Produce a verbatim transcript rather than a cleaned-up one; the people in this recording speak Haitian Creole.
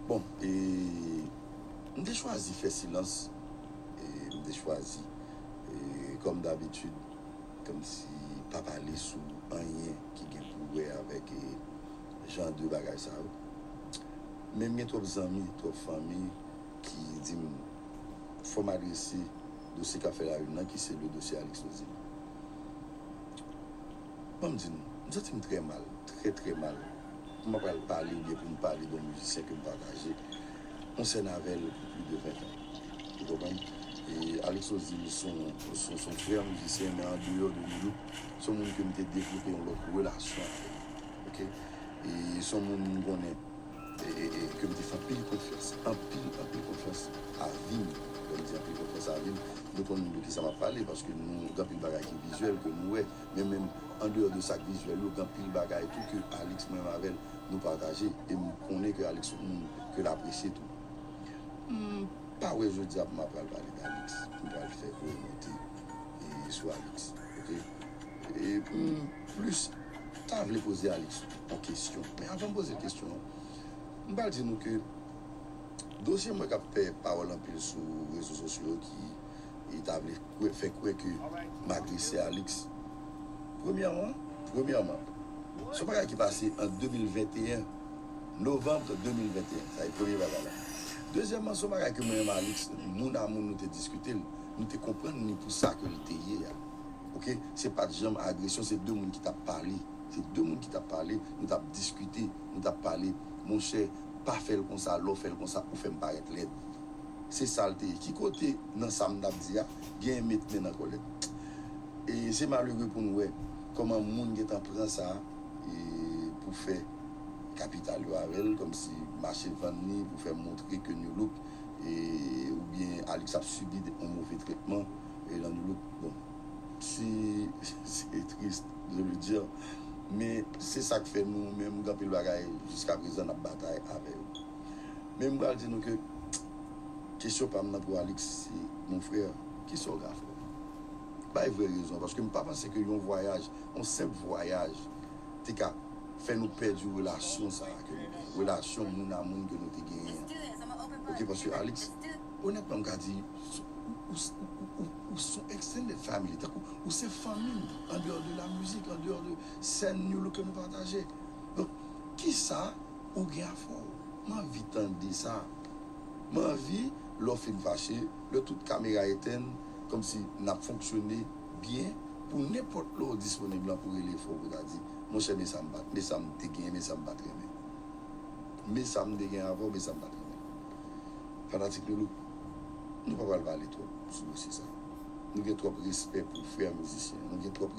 Bon, e, m te chwazi fè silans, e, m te chwazi, e, kòm dabitid, kòmsi pa pale sou anyen ki gen pou wè avèk, e, jan de bagay sa yo. Men m gen twòp zanmi, twòp fanmi ki di m fò m adrese dosye k ap fè la une nan, ki se le dosye Alix Ozil. Ban m di nou, m santi m trè mal, trè, trè mal. Pou m pral pale oubyen pou m pale de yon mizisyen ke m pataje yon sèn avè l pou plis de ven tan. Ou konprann? E Alix Ozil se yon, se yon, se yon frè mizisyen, men an deyò de nou, se yon moun ke m te devlope yon lòt relasyon avè l. Oke? E se yon moun m konnen e, e, e, ke m te fè anpil konfyans, anpil, anpil konfyans a vi m. Lè m di anpil konfyans a vi m, nou konn de kisa m ap pale, paske nou gen anpil bagay ki vizyèl ke nou wè, men menm an deyò de sa k vizyèl yo, gen anpil bagay tou ke Alix, mwen menm avè l, nou pataje, e m konnen ke Alix se yon moun ke l apresye tou. M pa wè jodi a pou m ap pral pale de Alix, pou m pral fè gwo remonte, e, sou Alix, oke? E pou m plis ta vle poze Alix yon kesyon. Men avan m poze l kesyon an, m pral di nou ke dosye mwen k ap fè pawòl anpil sou rezo sosyo yo ki e ta vle kwè, fè kwè ke m agrese Alix. Premyèman, premyèman, se yon bagay ki pase an de mil venteyen, novanm de mil venteyen. Sa e premye bagay la. Dezyèmman, se yon bagay ke mwen menm Alix, moun a moun nou te diskite l, nou te konprann ni pou sa ke l te ye a. Oke? Se pa t janm agresyon, se de moun ki t ap pale. Se de moun ki t ap pale, nou t ap diskite, nou t ap pale. Monchè, pa fè l konsa, lè w fè l konsa, ou fè m parèt lèd. Se sa l te ye. Ki kote nan sa m t ap di a, genyen met men nan kòlèt? E se malere pou n wè kòman moun gentan pran sa, e, pou fè kapital yo avè l, kòmsi mache vann li, pou fè montre ke Nu Look, e, oubyen Alix ap sibi de, yon move tretman, e, nan Nu Look. Bon, se, se triste de le dire, men se sa k fè nou menm, gen anpil bagay, jiska prezan, n ap batay avè yo. Men m pral di nou ke kesyon pa m nan pou Alix, se, mon frè, kisa w ka fè? Bay vrè rezon, paske m pa panse ke yon vwayaj, yon senp vwayaj, te ka fè nou pèdi relasyon sa a ke nou gen, relasyon moun a moun ke nou te genyen an. Oke, paske Alix, onètman, m ka di, ou, ou, ou, ou, ou se yon extended family, tankou ou se fanmi m, an deyò de la mizik, an deyò de sèn Nu Look ke nou pataje. Donk, kisa ou gen a fè w? M anvi tande sa. M anvi, lè w fin fache, lè tout kamera etenn, kòmsi n ap fonksyone byen, pou nenpòt lè w disponib lan pou rele fò w pou ta di, monchè, men sa m pa t, men sa m te gen, men sa m pa t renmen. Men sa m te gen avè w, men sa m pa t renmen. Fanatik Nu Look, nou pa pral pale twòp sou dosye sa. Nou gen twòp respè pou frè mizisyen. Nou gen twòp